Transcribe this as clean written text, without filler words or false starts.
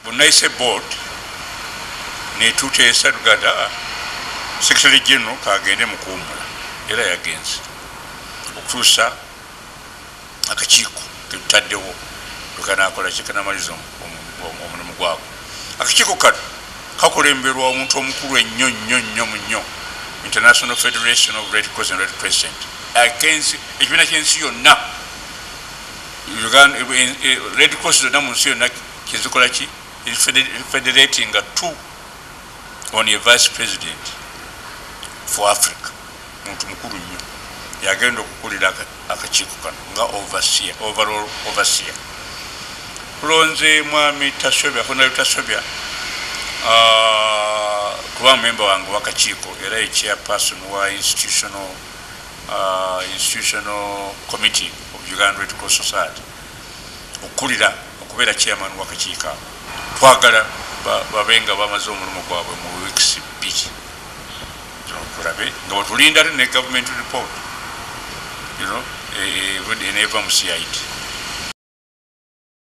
Bunayise board netuteesa, tuganda secretary general kagende mukuwumula, era yagenze okutuusa akakiiko ketutaddewo lwekanakola kikanamaliza omulimu gwako. Akakiiko kano kakulemberwa omuntu omukulu ennyo nnyo nnyo nnyo, International Federation of Red Cross and Red Crescent, ekibiina kyensi yonna, Red Cross zonna mu nsi yonna kyezikola ki, federating two on a vice president for Africa. Muntu mukulu nnyo, yagenda okukulira akakiiko kano nga overseer, overall overseer. Tulonze mwami Tasobya, Honorable Tasobya, kuba memba wange wakakiiko era ye chairperson wa institutional committee of Uganda Red Cross Society, okukulira okubeera chairman wakakiiko ako. Twagala babe nga bamaze omulimu gwabwe mu weeks 2, tulabe nga bwetulinda ate ne government report, eneeva mu CID.